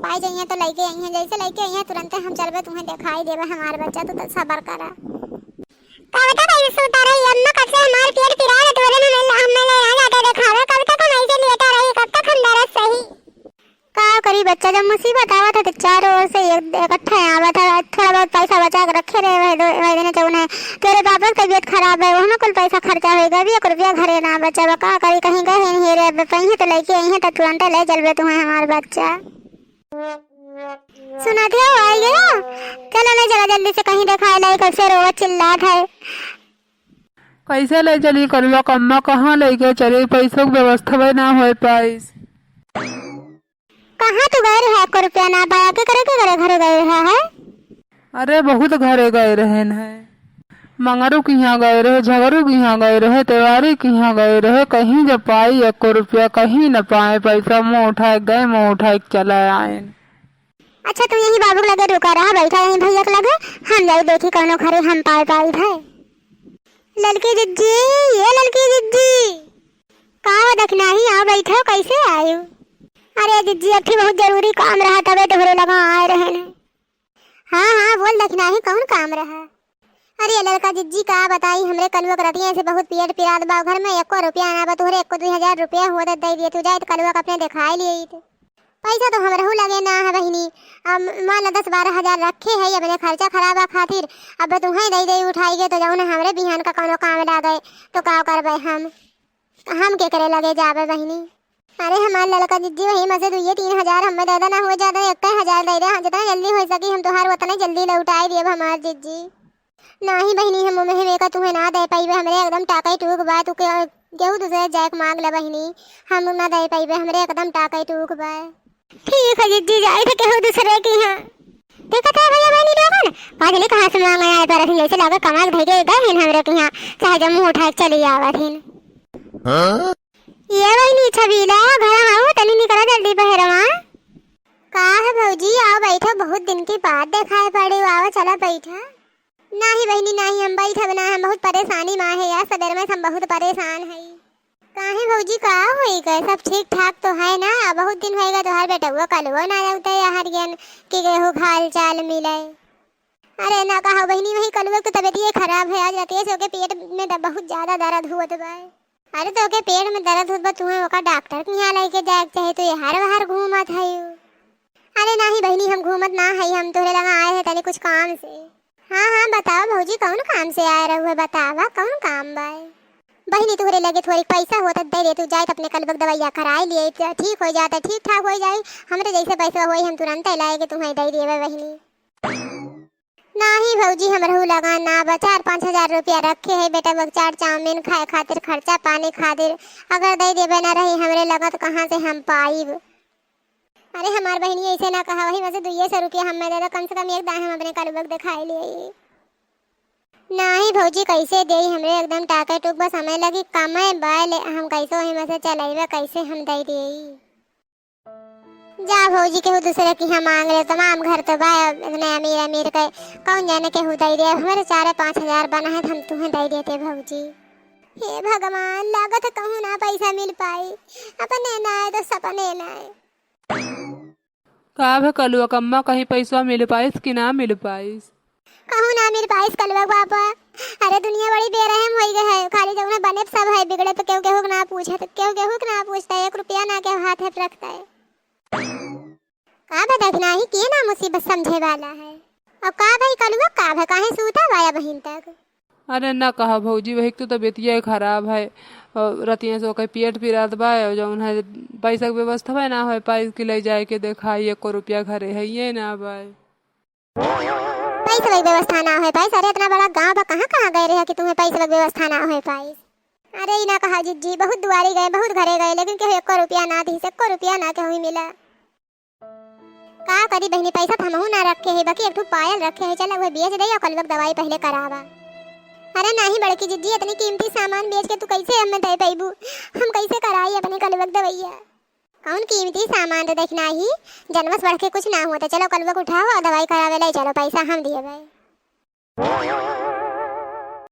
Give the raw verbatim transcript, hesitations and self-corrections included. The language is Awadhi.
आई जइहें तो लइके अइहें, जइसे लइके अइहें तुरंते हम चलबे तुहें देखाई देबे हमार बच्चा, तू तो सबर करा। कब तक ऐसे सूता रही अम्मा, कब से हमार पेट पिरात है, तोरे में हमें, हमें ले जाके देखावे, कब तक हम ऐसे लेटा रही, कब तक हम दर्द सही? का करी बच्चा, जब मुसीबत आवत है तो चारों ओर से एक, इकट्ठे आवत है। थोड़ा बहुत पैसा बचा के रखे रहे, वही दो, वही दिन जौन है तेरे पापा की तबीयत खराब है, वहमें कुल पैसा खर्चा होइगा, अभी एक रुपया घरे ना बचा बा। का करी, कहीं गए हैं हेरे, अब पइहें तो लइके अइहें तो तुरंते ले चलबे तुहें हमार बच्चा। सुनत हो, आई गयो। चलो ले चला जल्दी से कहीं देखाए लाई, कैसे रोवत चिल्लात है। कैसे ले चली कलुआ कम्मा, कहाँ लेके चली, पैसों की व्यवस्था ना हो पाइस। कहाँ तू गए रहे, एको रुपया ना पाया, के करे, के करे घरे गए रहा है? अरे बहुत घरे गए रहेन है, मंगरू के यहाँ गए रहे, झगरू के यहाँ गए रहे, तिवारी के यहाँ गए रहे, कहीं जब पाई एको रुपया, कहीं न पाए पैसा, मुँह उठाए के गए, मुँह उठाए के चला आएन। अच्छा, तू यहीं बाबू के लगे रुका रहा, बैठा यहीं भैया के लगे, हम जाई देखी कौनो घरे हम पाए पाई है। ललकी जिज्जी, ये ललकी जिज्जी, का हो दखिनाही, आओ बैठो, कैसे आयु? अरे जिज्जी, एक ठे बहुत जरूरी काम रहा, तबे तोहरे लगा आए रहेन। हाँ, हाँ, बोल दखिनाही, कौन काम रहा? अरे ललका जिज्जी, का बताई, हमरे कलुआ के रतिया से बहुत पेट पिरात बा, घर में एको रुपया ना बा, तोहरे एको दुई हजार रुपया होत दे दिए, तू जाइत कलुआ के अपने देखाई लिए। पैसा तो हमरहू लगे ना है बहिनी, अब मान ला दस बारह हजार रखे है अपने खर्चा खराबा खातिर, अब तुहें दे दे उठाई के तो जौन हमरे बिहान का कौनो काम लागे तो का करबे हम, हम के करे लगे जाबे बहिनी? अरे हमार ललका जिज्जी, वही में से दुइये तीन हजार हमें दे देना, हुए ज्यादा एक हजार दे दे, हाँ, जितना जल्दी हो सकी हम तोहार उतना जल्दी लौटाई दिए हमार जिज्जी। नाही बहिनी, हम ओमे हमें का तुहे ना दे पाइबे, हमरे एकदम टाका ही टूक बा, तू के, केहू दूसरे जाए के मांग ले बहिनी, हम ना दे पाइबे, हमरे एकदम टाका ही टूक बा। ठीक है जिज्जी, जाई थे केहू दूसरे के यहाँ। देखत है भैया बहिनी लोगन, का जाने कहाँ से मांग आए पर जैसे लागे कमाल भई के गए हिन हमरे के यहाँ, चाहे जब मुँह उठाए के चली आवत हिन। हाँ? ये बहिनी छबीला, घर आओ, तनी निकला जल्दी बहरवा। का है भौजी, आओ बैठो, बहुत दिन के बाद देखाए पड़े, आओ चला बैठा। नाही बहिनी, नाही, हम बैठब ना, हम बहुत परेशानी मा है यार, सबेर में हम बहुत परेशान है। काहे भौजी, का होई गए? सब ठीक ठाक तो है ना? बहुत दिन होइगा तोहार बेटउआ कलुआ ना आउते यार, ज्ञान के केहू हाल चाल मिले। अरे ना कहा बहिनी, वही कलुआ के तबीयत ये खराब है, आज रातिये से ओके पेट में द-, बहुत ज्यादा दर्द हुआ तो बा। अरे तो ओके पेट में दर्द हुआ बा, तुहे ओका डॉक्टर के यहाँ लेके जाए के चाहे, तो ये हर बाहर घूमत है। अरे नाही बहिनी, हम घूमत ना हई, हम तोहरे लगा आए हैं तनी कुछ काम से। हाँ, हाँ, बतावा भौजी, कौन काम से आए रहुए, बतावा कौन काम बा? बहिनी, तोहरे लगे थोड़ी पैसा होत दे दे, तू जाइत अपने कलुआ के दवाइया कराए लिए, त ठीक हो जात, ठीक ठाक हो जाई। हमरे जैसे पैसा होई, हम तुरंत लाए के तुम्हें दे देबे बहिनी। नाही भौजी, हमरहू लगा ना बा, चार पाँच हजार रुपया रखे है बेटा, बस चाट चाउमीन खाए खातिर, खर्चा पानी खातिर, अगर दे देबे ना रही हमरे लगा तो कहाँ से हम पाइब? अरे हमार बहिनी, ऐसे ना कहा, वही में से दुइये सौ रुपया हमें दे दो, कम से कम एक दाएं हम अपने कलुआ के दिखाई लिए। नाही भौजी, कैसे देई, हमरे एकदम टाके टूक बा, समय लगी, कमे बाय ले, हम कैसे वही में से चलेबे, कैसे हम दे देई? जा भौजी, केहू दूसरे की यहाँ मांग ले, तमाम घर तो बा इतने अमीर अमीर के, कौन जाने केहू दे दे, हमरे चारे पाँच हजार बना है, हम तुम्हें दे देते भौजी। हे भगवान, लागत है कहूँ ना पैसा मिल पाई, अपने ना आए तो सपने ना आए। का भे कलुआ कम्मा, कहीं पैसवा मिल पाइस कि ना मिल पाइस? कहूँ ना मिल पाइस कलुआ बाबा। अरे दुनिया बड़ी बेरहम होई गई है, खाली जौने बने सब है बिगड़े, तो केहू केहू के ना पूछे, तो केहू केहू के ना पूछता है, एक रुपया ना केहू हाथ में रखता है। का भे दखिनाही, के ना मुसीबत समझे वाला है? अब का भाई कलुआ, का भे काहे सूता बाया बहिन तक? अरे ना कहा भौजी, वही तो तबीयतिया खराब है, और रतिया से ओकर पेट पिरात बा, और जौन है पैसा के व्यवस्था बा ना हो पाई कि ले जाए के देखाई, एको रुपया घरे है ये ना बा। पैसा के व्यवस्था ना हो पाई? अरे इतना बड़ा गांव बा, कहाँ कहाँ गए रहे कि तुम्हें पैसा के व्यवस्था ना हो पाई? अरे ई ना कहा जिज्जी, बहुत दुआरी गए, बहुत घरे गए, लेकिन केहू एको रुपया ना दी, एको रुपया ना केहू मिला। का करी बहिनी, पैसा तो हमहू ना रखे है, बाकी एक ठो पायल रखे है, चला वह बेच दे और कलुआ के दवाई पहले करावा। अरे नाही बड़की जिज्जी, इतनी कीमती सामान बेच के तू कैसे हमें दे पैबू? हम कैसे कराई अपने कलुआ के दवाइया? कौन कीमती सामान? तो दखिनाही, जनवा से बढ़ के कुछ ना होता। चलो कलुआ के उठाओ और दवाई करावे ले चलो, पैसा हम दिए भाई।